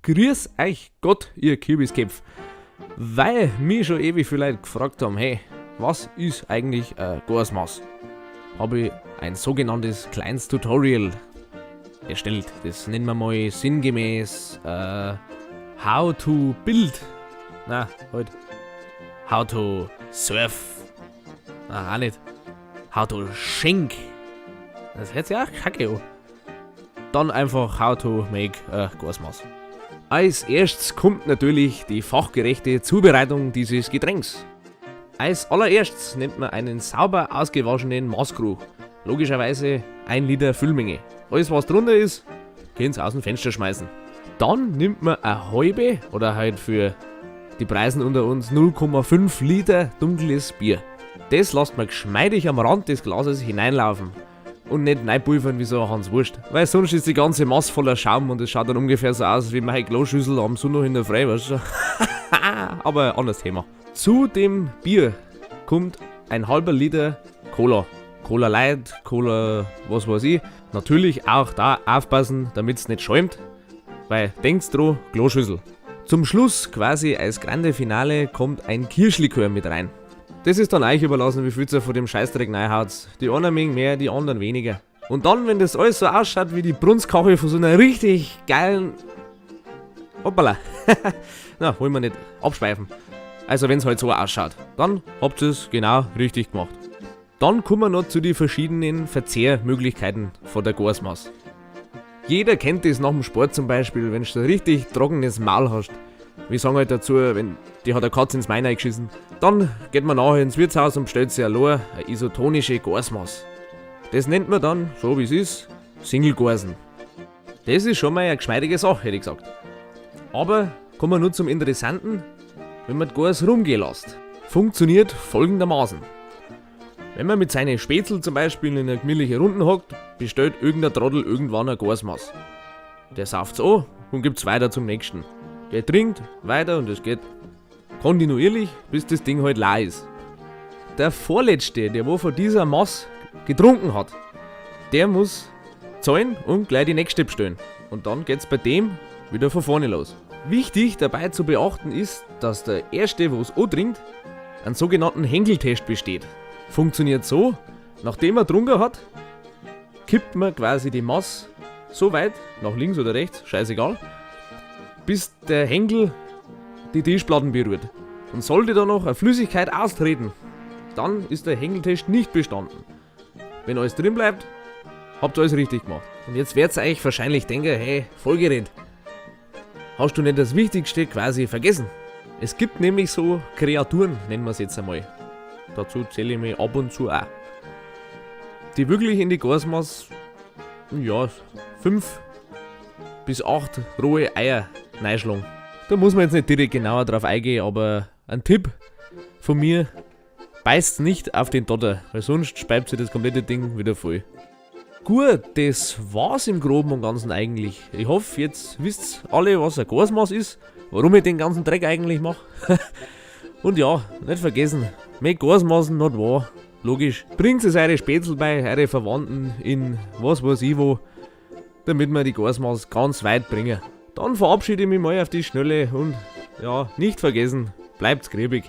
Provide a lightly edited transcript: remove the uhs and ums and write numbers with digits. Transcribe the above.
Grüß euch Gott, ihr Kürbisköpf. Weil mich schon ewig viele Leute gefragt haben, hey, was ist eigentlich ein Goaßmaß? Habe ich ein sogenanntes kleines Tutorial erstellt. Das nennen wir mal sinngemäß How to Build. Na, halt. How to Serve. Na, auch nicht. How to Schenk. Das hört sich auch kacke an. Dann einfach How to Make a Goaßmaß. Als Erstes kommt natürlich die fachgerechte Zubereitung dieses Getränks. Als Allererstes nimmt man einen sauber ausgewaschenen Maßkrug. Logischerweise 1 Liter Füllmenge. Alles, was drunter ist, könnt ihr aus dem Fenster schmeißen. Dann nimmt man eine halbe oder halt für die Preisen unter uns 0,5 Liter dunkles Bier. Das lasst man geschmeidig am Rand des Glases hineinlaufen. Und nicht reinpulvern wie so ein Hans Wurst. Weil sonst ist die ganze Masse voller Schaum und es schaut dann ungefähr so aus wie meine Kloschüssel am Sonntag in der Früh, weißt du? Aber anderes Thema. Zu dem Bier kommt ein halber Liter Cola. Cola Light, Cola, was weiß ich. Natürlich auch da aufpassen, damit's nicht schäumt. Weil, denkt's dran, Kloschüssel. Zum Schluss, quasi als Grande Finale, kommt ein Kirschlikör mit rein. Das ist dann euch überlassen, wie viel ihr von dem Scheißdreck reinhaut. Die einen mögen mehr, die anderen weniger. Und dann, wenn das alles so ausschaut wie die Brunzkache von so einer richtig geilen... Hoppala. Na, wollen wir nicht abschweifen. Also wenn's halt so ausschaut, dann habt ihr's genau richtig gemacht. Dann kommen wir noch zu den verschiedenen Verzehrmöglichkeiten von der Goaßmaß. Jeder kennt das nach dem Sport zum Beispiel, wenn du so ein richtig trockenes Maul hast. Wir sagen halt dazu, wenn die hat eine Katze ins Main geschissen. Dann geht man nachher ins Wirtshaus und bestellt sich allein eine isotonische Goaßmaß. Das nennt man dann, so wie es ist, Single-Goaßen. Das ist schon mal eine geschmeidige Sache, hätte ich gesagt. Aber kommen wir nur zum Interessanten, wenn man die Goaß rumgehen lässt. Funktioniert folgendermaßen. Wenn man mit seinen Spätzl zum Beispiel in einer gemütlichen Runde hockt, bestellt irgendein Trottel irgendwann eine Goaßmaß. Der sauft's an und gibt's weiter zum nächsten. Der trinkt weiter und es geht kontinuierlich, bis das Ding halt leer ist. Der Vorletzte, der wo von dieser Maß getrunken hat, der muss zahlen und gleich die nächste bestellen. Und dann geht's bei dem wieder von vorne los. Wichtig dabei zu beachten ist, dass der Erste, wo's antrinkt, einen sogenannten Henkeltest besteht. Funktioniert so, nachdem er getrunken hat, kippt man quasi die Maß so weit, nach links oder rechts, scheißegal, bis der Henkel die Tischplatten berührt. Und sollte da noch eine Flüssigkeit austreten, dann ist der Henkeltest nicht bestanden. Wenn alles drin bleibt, habt ihr alles richtig gemacht. Und jetzt werdet ihr euch wahrscheinlich denken, hey, vollgeredet. Hast du nicht das Wichtigste quasi vergessen? Es gibt nämlich so Kreaturen, nennen wir es jetzt einmal. Dazu zähle ich mich ab und zu auch. Die wirklich in die Goaßmaß, ja, 5 bis 8 rohe Eier reinschlagen. Da muss man jetzt nicht direkt genauer drauf eingehen, aber ein Tipp von mir, beißt nicht auf den Dotter, weil sonst speibt sich das komplette Ding wieder voll. Gut, das war's im Groben und Ganzen eigentlich. Ich hoffe, jetzt wisst alle, was ein Goaßmaß ist, warum ich den ganzen Dreck eigentlich mache. Und ja, nicht vergessen, make Goaßmaßen not war. Logisch. Bringt es eure Spätzl bei, eure Verwandten in was weiß ich wo, damit wir die Goaßmaß ganz weit bringen. Dann verabschiede ich mich mal auf die Schnelle und ja, nicht vergessen, bleibt's griabig.